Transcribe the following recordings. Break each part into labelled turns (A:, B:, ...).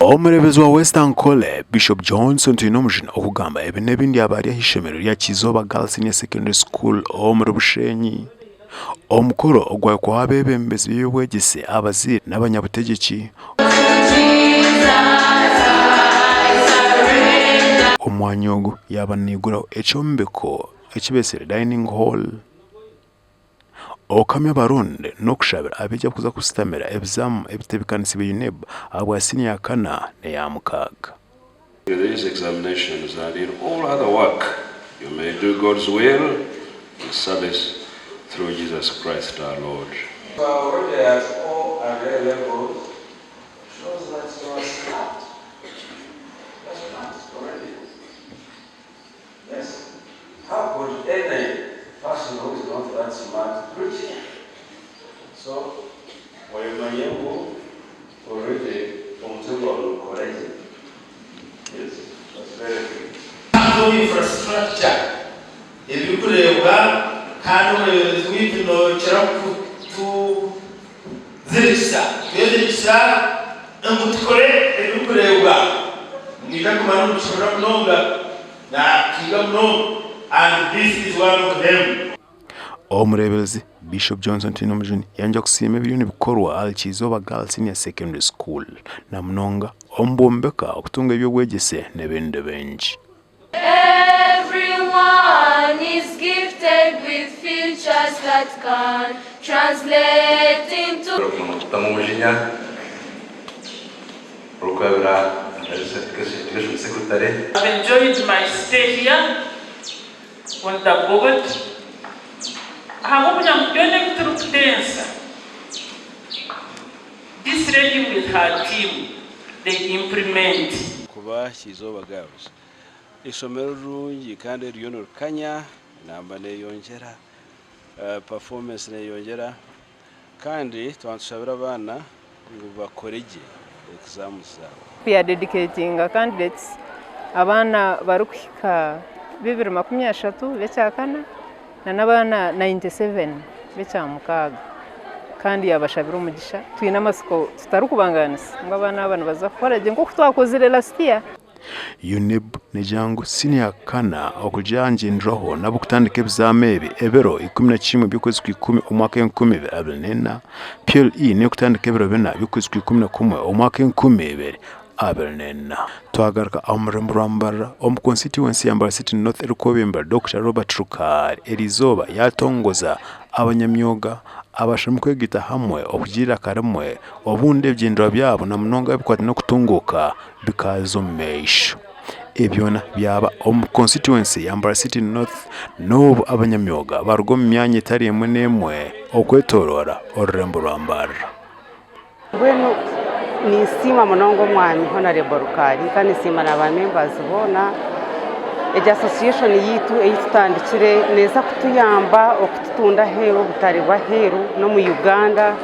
A: Omureeberezi wa West Ankole, Bishop Johnson Twinomujuni okugamba ebi n'ebindi yaaba ari ah'eishomero rya Kizooba Girls Senior Secondary School omuri Bushenyi. Omukoro ogwahikwaho abeebembezi b'eby'obwegyese, abazaire n'abanyabutegyeki. Omwanya ogu yaaba naiguraho ekyombeko eki beetsire Dining Hall. Okuhamya abarundi n'okushabira abaija kuza kushutamira ebizamu ebitebeekanisiibwe UNEB ahabwa siniya ya kana n'eya mukaaga.
B: In these examinations and in all other work you may do God's will in service through Jesus Christ our Lord.
C: You are already at O and A levels shows that you are smart. You are smart already. Yes. How could any person who is not that smart preach? So, oyemanye ngu already omutwe gwawe nigukora gye. Yes, that's very good.
D: Hariho infrastructure ebirikureebwa kandi omureeberezi waitu nokira kutuzirikisa twezirikisa ngu tukore ebirikureebwa. Nimwija kumara omukihurira munonga nakiiga munonga and this is one of them.
A: Omureeberezi Bishop Johnson Twinomujuni yayongyera kusiima ebiriyo nibikorwa ahari Kyizooba Girls Senior Secondary School na munonga omu bwombeka, okutunga eby'obwegyese n'ebindi bingi.
E: Everyone is gifted with futures that can translate into.
F: Kutamu omujinya orikurabira Education Secretary.
G: I've enjoyed my stay here on the board ahabw'okugira ngu byona ebi turikutensa this lady with her team they implement.
B: Kuba Kyizooba Girls eishomero rirungi kandi ririyo nirikanya, enamba neyongyera, performance neyongyera kandi twaba nitushabira abaana ngu bakore gye exams zaabo.
H: Ya dedicatinga candidates abaana barikuhika 230 b'ekyakana na n'abaana 97 b'ekyamukaaga kandi yabashabira omugisha. Twine amatsiko tutarikubangaanisa ngu abaana aba nibaza kukora gye nk'oku twakozire last year.
A: UNEB negira ngu siniya ya kana okugyangyenderaho n'ab'okutandika ebizaami ebi ebiro 11 by'okwezi kw'ikumi omwaka 2024, PLE n'ey'okutandika ebiro bina by'okwezi kw'ikumi na kumwe omwaka 2024. Twagaruka omu rurembo rwa Mbarara omu constituency ya Mbarara City North erikwebemberwa Dokita Robert Rukaari eriizooba yaatongoza abanyamyoga abashiremu kwegaita hamwe okugirira akarimwe obundi ebigyendererwa byabo na munonga ebikwatiraine n'okutunguuka bikaaza omu maisho. Ebi byona byaba omu constituency ya Mbarara City North n'obu abanyamyoga baruga omu myanya etari emwe n'emwe okwetoroora orurembo rwa Mbarara.
I: Mbwenu ninsiima munonga omwami Honarebo Rukaari kandi nsiima na ba members boona. Egi association yaitu ei tutandikire neeza kutuyamba okututunda aheeru obutare bw'aheeru n'omu Uganda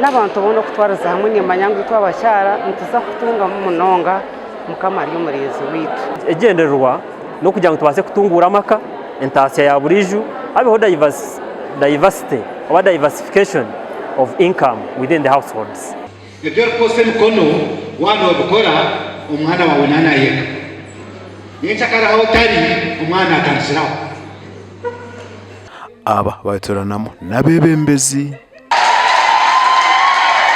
I: n'abantu boona okutwariza hamwe nimanya ngu itwe abakyara nituza kutungamu munonga Mukama ari omurinzi waitu.
J: Ekigyendererwa n'okugira ngu tubaase kutunguura amaka, entaasya ya buriijo, habeho diversity oba diversification of income within the households.
K: Ebi orikukozesa emikono waaba noobikora, omwana waawe nawe naayega. Nyencakare ahu otari, omwana naatandikiraho.
A: Aba batoranamu n'abeebembezi.